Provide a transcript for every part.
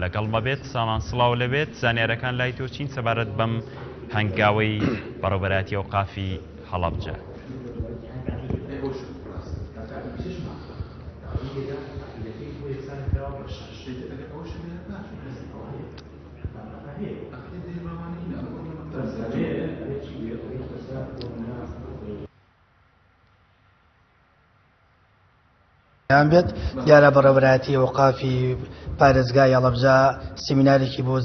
لەگەڵمە بێت. سامان سڵاو لەبێت، زانیارەکان لای تۆ چین سەبارەت بەم هەنگاوەی بەڕێوەبەرایەتی ئەوقافی هەڵەبجە؟ یان بێت، دیارە بەڕێوەبەرایەتی ئەوقافی پارێزگای هەڵەبجە سیمینارێکی بۆ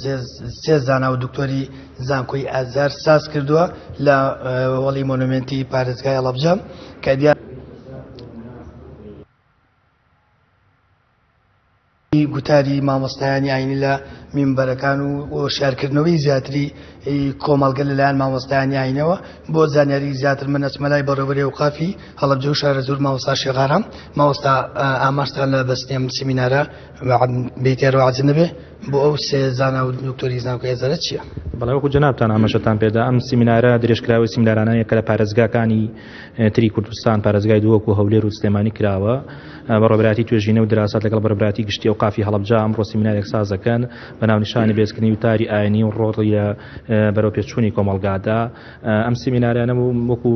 سێ زانا و دکتۆری زانکۆی ئەزهەر ساز کردووە لە هۆڵی مۆنۆمێنتی پارێزگای هەڵەبجە کە دیار گوتاری مامۆستایانی ئاینی لە مینبەرەکان و هۆشیارکردنەوەی زیاتری کۆمەڵگە لەلایەن مامۆستایانی ئاینەوە. بۆ زانیاری زیاتر من ئەچمە لای بەڕێوەبەری ئەوقافی هەڵەبجە و شارەزوور مامۆستا شێخ ئارام. مامۆستا ئاماژتان لە بەستنی ئەم سیمینارە بێتیار و عاجز نەبێ بۆ ئەو سێ زانا و دکتۆری زانکۆی ئەزهەرە چییە؟ بەڵێ وەکو جەنابتان ئاماژەتان پێدا ئەم سیمینارە درێژکراوەی سیمینارانەیە کە لە پارێزگاکانی تری کوردستان پارێزگای دهۆک و هەولێر و سلێمانی کراوە. بەڕێوەبەرایەتی توێژینە و دراسات لەگەڵ بەڕێوەبەرایەتی گشتی ئەوقافی هەڵەبجە ئەمڕۆ سیمینارێک ساز دەکەن بە ناونیشانی بەهێزکردنی وتاری ئاینی و ڕۆڵی لە بەرەوپێشچوونی کۆمەڵگادا. ئەم سیمینارانە وەکو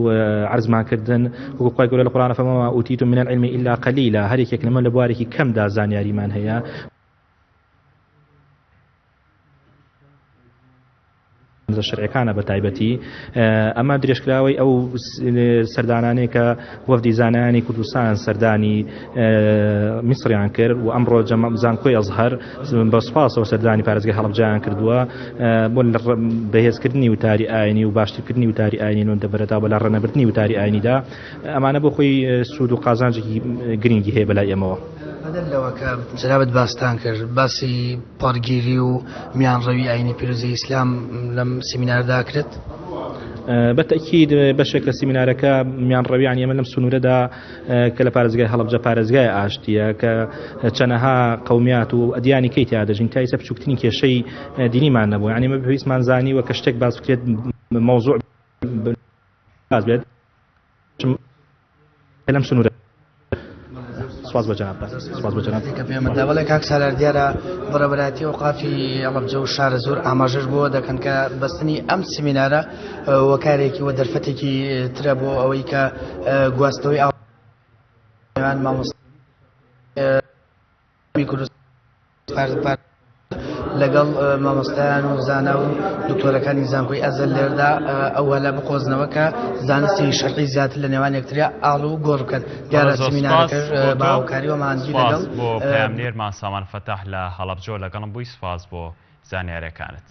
عەرزمان کردن وەکو خوای گەورە لە قورئانە فەرمووە ما اوتیتم من العلم الا قلیلا هەر یەکێک لەمە لە بوارێکی کەمدا زانیاریمان هەیە. شەرعەکانە بە تایبەتی ئەمە درێژکراوەی ئەو سەردانانەیە کە وەفدی زانایانی کوردستان سەردانی میسریان کرد و ئەمڕۆ زانکۆی ئەزهەر بە سوپاسەوە سەردانی پارێزگای هەڵەبجەیان کردووە بۆ بەهێزکردنی وتاری ئاینی و باشترکردنی وتاری ئاینی لەم دەڤەرەدا و لەڕێنەبردنی وتاری ئاینیدا ئەمانە بۆ خۆی سوود و قازانجێکی گرنگی هەیە بەلای ئێمەوە. بەدەر لەوە کە جەنابت باستان کرد باسی پەڕگیری و میانڕەوی ئاینی پیرۆزی ئیسلام لەم سیمیناردا کرد؟ بە تەئکید بەشێک لە سیمینارەکە میانڕەویان ئێمە لەم سنوورەدا کە لە پارێزگای هەڵەبجە پارێزگای ئاشتیە کە چەنەها قومیات و ئەدیانی کەی تیا دەژین تا ئیسە بچووکترین کێشەی دینیمان نەبوو یعنی ئێمە پێویستمان زانیوە کە شتێک باس بکرێت مەوزوع باس بێت لەم سنوورە سپاس بە جەنابتان سپاس بە جەنابتان کە پێمەدا بەڵێ کاک سالار دیارە بەڕێوەبەرایەتی ئەوقافی هەڵەبجە و شارەزوور ئاماژەش بۆ دەکەن کە بەستنی ئەم سمینارە وەکارێکی و دەرفەتێکی ترە بۆ ئەوەی کە گواستنەوەی ئاو مامۆستا کوردستان لەگەڵ مامۆستایان و زانا و دکتۆرەکانی زانکۆی ئەزهەر لێردا ئەو هەلە بقۆزنەوە کە زانستی شەرعی زیاتر لە نێوان یەکتریا ئاڵ و گۆڕ بکەن دیارە سمینارەکەش بە هاوکاری و مانگی لەگەڵ بۆ پەیامنێرمان سامان فەتاح لە هەڵەبجەوە لەگەڵم بووی سوپاس بۆ زانیاریەکانت.